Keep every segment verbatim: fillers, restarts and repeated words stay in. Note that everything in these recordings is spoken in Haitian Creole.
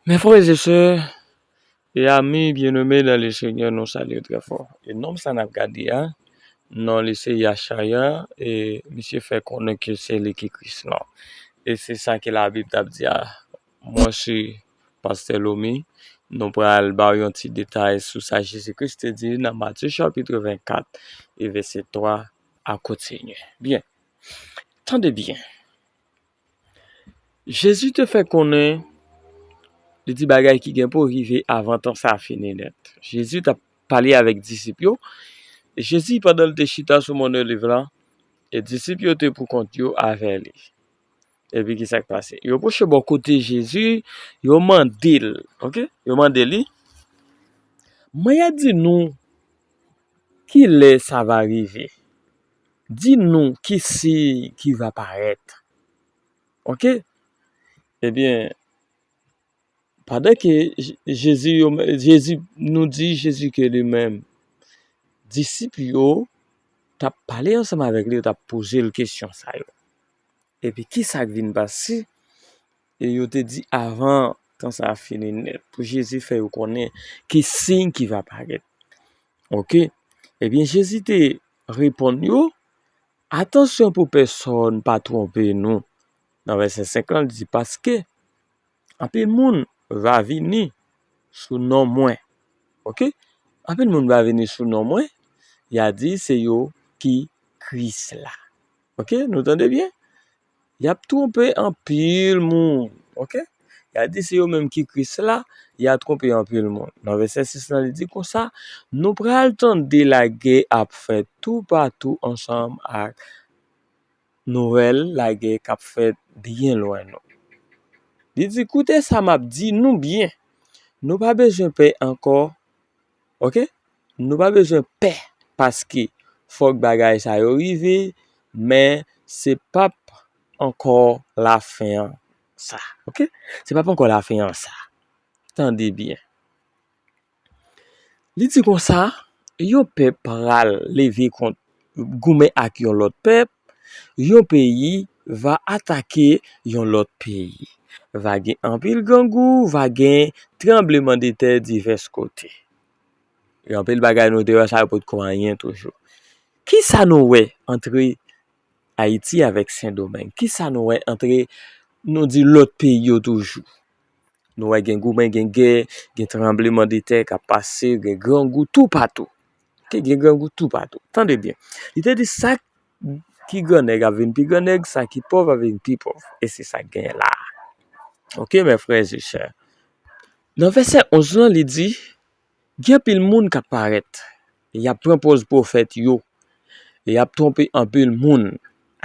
Mes frères et sœurs et amis bien-aimés dans le Seigneur, nou salye trè fò. E nonm sa n ap gade a, non li se Yachaya, e misye fè konnen ke se li ki Kris lan. E se sa ke Labib t ap di a. Mwen se Pastè Lomi, nou pral ba w yon ti detay sou sa Jezi Kris te di nan Matye chapit vennkat e vèsè twa a kontinye. Byen, tande byen. Jezi te fè konnen, li di bagay ki gen pou rive avan tan sa a fini nèt. Jezi t ap pale avèk disip yo. Jezi, pandan l te chita sou Mòn Oliv la, e disip yo te pou kont yo avè li. Epi ki sa k pase? Yo pwoche bò kote Jezi, yo mande l, oke? Yo mande li, Mwen a di nou ki lè sa va rive? Di nou ki siy ki va parèt. Oke? Ebyen, pandan ke Je- Jezi, yo, Jezi, nou di Jezi ke li menm, disip yo t ap pale ansanm avèk li, yo t ap poze l kesyon sa yo. Epi ki sa k vin pase? E yo te di avan tan sa a fini nèt, pou Jezi fè yo konnen ki siy ki va parèt. Oke? Ebyen, Jezi te reponn yo, Atansyon pou pèsonn pa twonpe nou. Nan vèsè senk lan, li di, Paske anpil moun va vini sou non mwen. Oke? Anpil moun va vini sou non mwen, y a di se yo ki Kris la. Oke? Nou tande byen? Y ap twonpe anpil moun. Oke? Y a di se yo menm ki Kris la, y a twonpe anpil moun. Nan vèsè sis lan, li di konsa, Nou pral tande lagè ap fèt toupatou ansanm ak nouvèl lagè k ap fèt byen lwen nou. Li di, Koute sa m ap di nou byen. Nou pa bezwen pè ankò. Oke? Nou pa bezwen pè, paske fòk bagay sa yo rive, men se p ap ankò lafen an sa. Oke? Se p ap ankò lafen an sa. Tande byen. Li di konsa, Yon pèp pral leve kont, goumen ak yon lòt pèp, yon peyi va atake yon lòt peyi. Va gen anpil grangou, va gen tranblemanntè divès kote. E anpil bagay nou te wè sa yo potko anyen toujou. Kisa nou wè antre Ayiti avèk Sendomeng? Kisa nou wè antre, nou di, lòt peyi yo toujou? Nou wè gen goumen, gen gè, gen tranblemanntè k ap pase, gen grangou toupatou. Oke, gen grangou toupatou. Tande byen. Li te di sa ki grannèg ap vin pi grannèg, sa ki pòv ap vin pi pòv. E se sa k genyen la a. Oke, mes frères et sœurs. Nan vèsè onz lan, li di, Gen anpil moun k ap parèt. Y ap pran pòz pwofèt yo. Y ap twonpe anpil moun.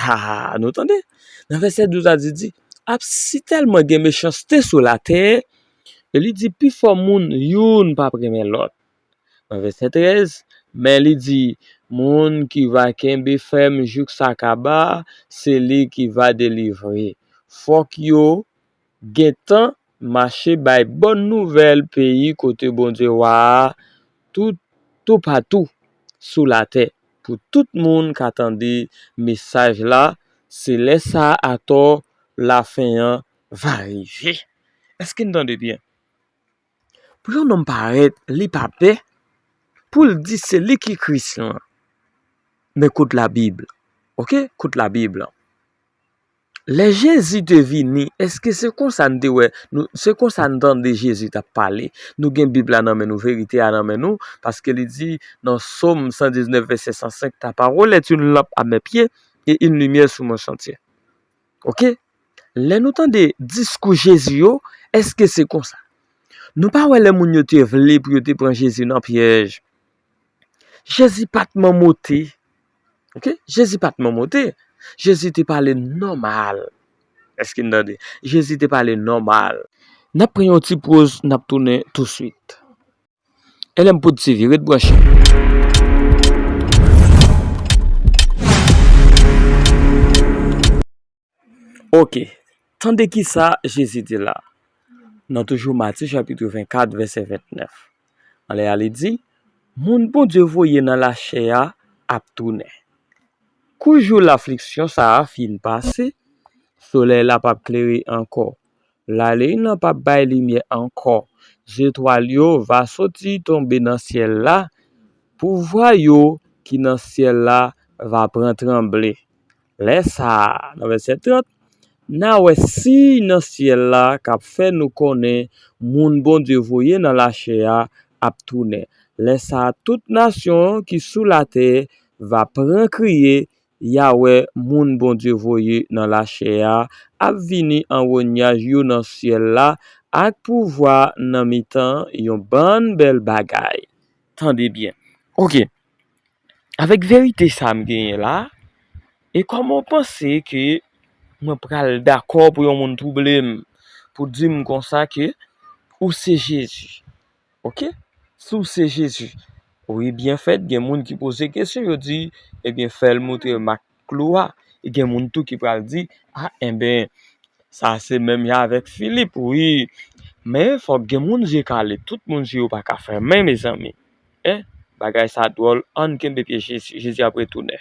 Ha, ha, ha, nou tande? Nan vèsè douz la, li di, Ap sitèlman gen mechanste sou latè, e li di, Pifò moun youn p ap renmen lòt. Nan vèsè trèz, men li di, Moun ki va kenbe fèm jouk sa kaba, se li ki va delivre. Fòk yo gentan mache bay bòn nouvèl peyi kote Bondye wa a tou, toupatou sou latè, pou tout moun ka tande mesaj la, se lè sa a atò lafen an va rive. Èske n tande byen? Pou yon nonm parèt, li pa pè, pou l di se li ki Kris lan. Men kout Labib. Oke? Kout Labib lan. Lè Jezi te vini, èske se konsa n te wè, nou, se konsa n tande Jezi t ap pale? Nou gen Bib la nan men nou, verite a nan men nou, paske li di nan Sòm san diznèf, vèsè san senk, Ta parole est une lampe à mes pieds et une lumière sur mon sentier. Oke? Lè nou tande diskou Jezi yo, èske se konsa? Nou pa wè lè moun yo te vle pou yo te pran Jezi nan pyèj. Jezi pa t manmote. Oke? Jezi pa t manmote. Jezi te pale nòmal. Èske n tande? Jezi te pale nòmal. N ap pran yon ti poz, n ap tounen touswit. L M Prod T V, ret branche. Oke, tande kisa Jezi di la. Nan toujou Matye chapit vennkat, vèsè vennèf. Anlè a, li di, Moun Bondye voye nan lachè a ap tounen. Kou jou lafliksyon sa a fin pase, solèy la p ap klere ankò. lalin nan p ap bay limyè ankò. Zetwal yo va soti tonbe nan syèl la, pouvwa yo ki nan syèl la va pran tranble. Lè sa a, nan vèsè trant, n a wè siy nan syèl la k ap fè nou konnen moun Bondye voye nan lachè a ap tounen. Lè sa a, tout nasyon ki sou latè va pran kriye, y a wè moun Bondye voye nan lachè a ap vini anwo nyaj yo nan syèl la ak pouvwa nan mitan yon bann bèl bagay. Tande byen. Oke. Avèk verite sa m genyen la, e kòman w panse ke mwen pral dakò pou yon moun twouble m, pou di m konsa ke ou se Jezi? Oke? Si w se Jezi, wi, byen fèt, gen moun ki poze kesyon, yo di, ebyen, fè l montre m ak klou a. E gen moun tou ki pral di, a, enben, sa se menm jan avèk Filip, wi. Men, fòk gen moun je kale. Tout moun je yo pa ka fèmen, mezanmi. En, bagay sa dwòl, ann kenbe pye Jezi. Jezi ap retounen.